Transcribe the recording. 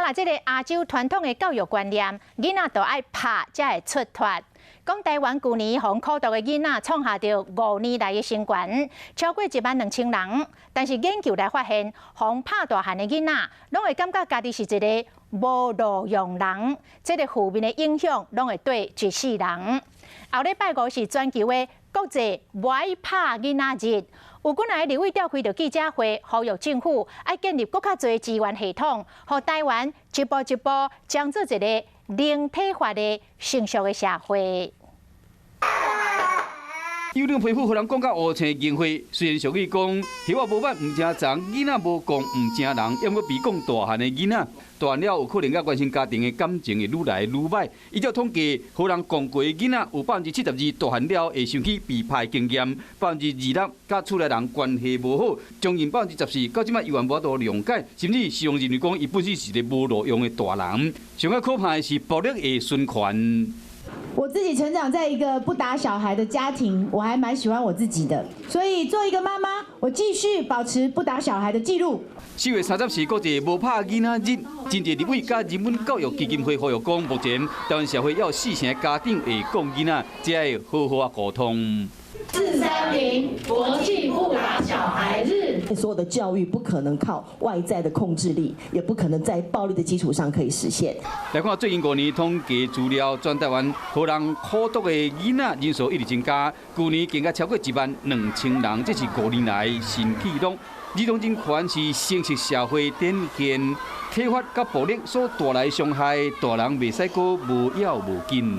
看這个亞洲傳統的教育觀念，囡仔都愛拍才會出脫。講台灣舊年予苦毒的囡仔創下著5年來的新高，超過1萬2千人。但是研究來發現，予拍大漢的囡仔，攏會感覺家己是一个無路用人，這个負面的影響攏會綴一世人。後禮拜五是全球的國際無愛拍囡仔日，有幾若个立委召開著記者會，呼籲政府愛建立閣較濟資源系統，予台灣一步一步將做一个零體罰的成熟的社會。幼嫩皮膚予人講甲烏青銀花，雖然俗語講葉仔無挽毋成叢，囡仔無摃毋成人，猶閣被講大漢的囡仔，大漢了有可能佮原生家庭的感情會愈來愈䆀。依照統計，予人摃過的囡仔有72%大漢了會想起被拍的經驗，26%佮厝內人關係無好，將近14%到這擺猶原無法度諒解，甚至是用認為講伊本身是一个無路用的大人。上較可怕的是暴力的循環。我自己成長在一個不打小孩的家庭，我還蠻喜歡我自己的，所以做一個媽媽，我繼續保持不打小孩的記錄。4月30是國際無拍囡仔日，真濟立委佮人文教育基金會呼籲講，目前台灣社會有四成家長會摃囡仔，這愛好好仔溝通。430國際不打小孩日。所有的教育不可能靠外在的控制力，也不可能在暴力的基礎上可以實現。來看最近5年統計資料，全台灣予人苦毒的囡仔人數一直增加，舊年更加超過1萬2千人，這是5年來新紀錄。兒童人權是成熟社會展現體罰佮暴力所帶來傷害，大人袂使閣無要無緊。